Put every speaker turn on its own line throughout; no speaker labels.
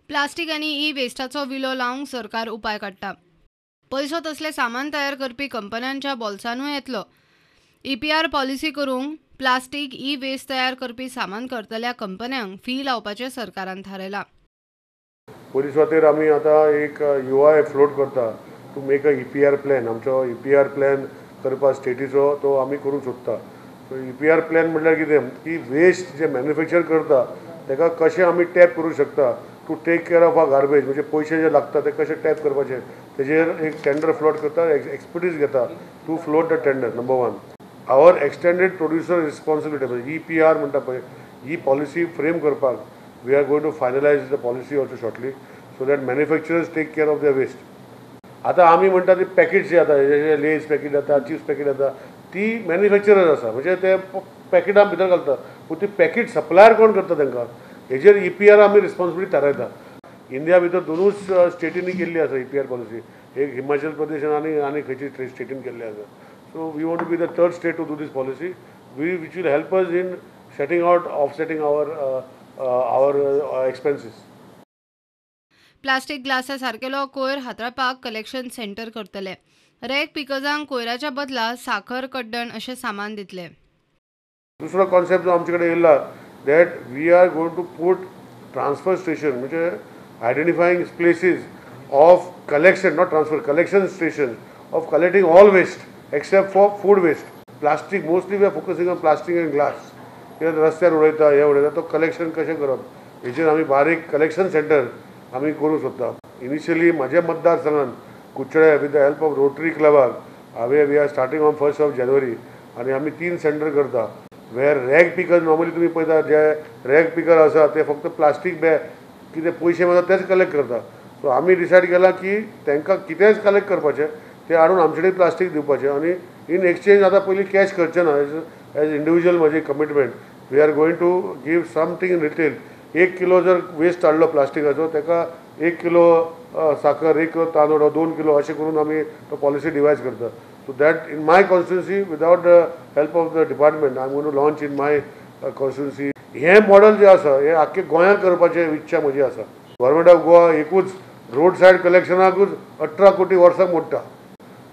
Plastic आनी E वेस्टाचो विलो लावंक सरकार उपाय काडटा. पयसो तसले सामान तयार करपी कंपन्यांच्या बोल्सानूय येतलो. ईपीआर पॉलिसी करूंक प्लास्टीक ई वेस्ट तयार करपी सामान करतल्या कंपन्यांक फी लावपाचें सरकारान थारायलां.
पयली सुवातेर आमी आतां एक UI float करता to make a EPR plan. आमचो ईपीआर प्लॅन करपा स्टेटीचो तो आमी करूंक सोदता. सो ईपीआर प्लॅन म्हटल्यार कितें की वेस्ट जे मॅन्युफॅक्चर करता ताका कशें आमी टॅप करूंक शकता to take care of our garbage, म्हणजे पयशे जे लागता ते कशे टॅप करपाचे तेजेर एक टेंडर फ्लोट करता, एक्सपर्टीज घेता to float the tender. Number one, our extended producer responsibility म्हणजे ईपीआर म्हणटा पळय, ही पॉलिसी फ्रेम करपाक we are going to finalize the policy also shortly so that manufacturers take care of the waste. आतां आमी म्हणटा ती packets जी आतां लेज पॅकेट जाता, चिप्स पॅकेट जाता, ती मॅन्युफॅक्चरर आसा, म्हणजे ते पॅकेटां भितर घालता, पूण ती पॅकेट सप्लायर कोण करता तांकां हेजेर ईपीआर आमी रिस्पॉन्सिबिलिटी थारायता. इंडिया भितर दोनूच स्टेटींनी केल्ली आसा ईपीआर पॉलिसी, एक हिमाचल प्रदेश आनी आनी खंयची स्टेटीन केल्ली आसा. So we want to be the third state to do this policy which will help us in setting out offsetting our expenses.
Plastic ग्लासा सारकेलो कोयर हाताळपाक कलेक्शन सेंटर करतले. रॅग पिकर्सांक कोयराच्या बदला साखर, कड्डण अशें सामान दितले.
दुसरो कॉन्सेप्ट जो आमचे कडेन येयला that we are going to put transfer station, म्हणजे identifying places of collection, not transfer, collection station of collecting all waste except for food waste. Plastic mostly we are focusing on plastic and glass. कित्याक रस्त्यार उडयता, हें उडयता, तो collection कशें करप हेचेर आमी बारीक कलेक्शन सेंटर आमी करूंक सोदता. इनिशियली म्हज्या मतदारसंघान कुडचडे with the help of Rotary क्लबाक हांवें we are starting on 1st of January आनी आमी 3 सेंटर करता वेर रॅग पिकर. नॉर्मली तुमी पळयता जे रॅग पिकर आसा ते फक्त प्लास्टीक बॅग कितें पयशे मेळटा तेच कलेक्ट करता. सो आमी डिसायड केलां की तांकां कितेंच कलेक्ट करपाचें ते हाडून आमचे कडेन प्लास्टीक दिवपाचें आनी इन एक्सचेंज आतां पयलीं कॅश करचें ना, एज इंडिविज्युअल म्हजी commitment we are going to give something in retail. 1 kilo जर वेस्ट हाडलो प्लास्टिकाचो ताका 1 किलो साखर, 1 किलो तांदूळ, 2 किलो अशें करून आमी तो पॉलिसी डिवायज करता. So that in my constituency without the help of the department I am going to launch in my constituency. हें मॉडल जें आसा हें आख्खे गोंयांत करपाचें इच्छा म्हजी आसा. गव्हर्मेंट ऑफ गोवा एकूच रोड सायड कलेक्शनाकूच 18 कोटी वर्साक मोडटा.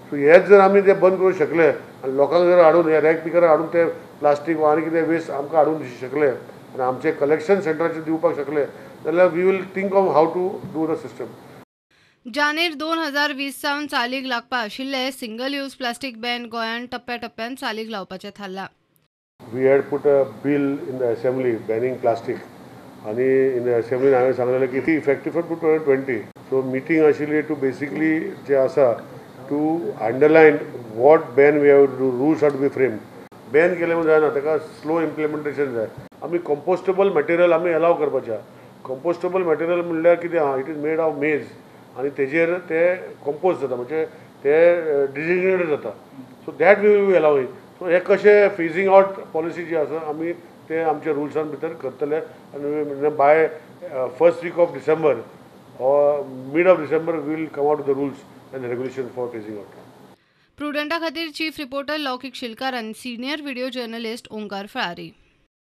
सो हेच जर आमी ते बंद करूंक शकले आनी लोकांक जर हाडून हे रॅग पिकर हाडून ते प्लास्टीक वा आनी कितें वेस्ट आमकां हाडून शकले आनी आमचे कलेक्शन सेंटराचेर दिवपाक शकले जाल्यार we will think of how to do the system.
जानेर 2020 सावन चालीक लागपा आशिल्ले सिंगल यूज प्लास्टीक बॅन गोंयांत टप्प्या टप्प्यान चालीक लावपाचें थारलां.
We had put a bill in the assembly banning plastic आनी इन the असेंब्लीन हांवें सांगलेलें की ती effective for 2020. So meeting आशिल्ली टू बेसिकली जे आसा to underline what ban we have to, rules have to be frame. Ban केलें म्हूण जायना, ताका स्लो इम्प्लिमेंटेशन जाय. आमी कंपोस्टेबल मटेरियल आमी एलाव करपाचें. कंपोस्टेबल मटेरियल म्हणल्यार कितें आहा, it is made of maize आनी तेजेर ते कंपोज जाता, म्हणजे ते डिजिग्नेटेड जाता. So that we will be allowing. So हे कशें फिजींग आवट पॉलिसी जी आसा आमी ते आमच्या रुल्सान भितर करतले आनी by first week of December or mid of December we will come out the rules and regulation for phasing out.
प्रुडंटा खातीर चीफ रिपोर्टर लौकिक शिलकार आनी सिनियर व्हिडिओ जर्नलिस्ट ओंकार फळारी.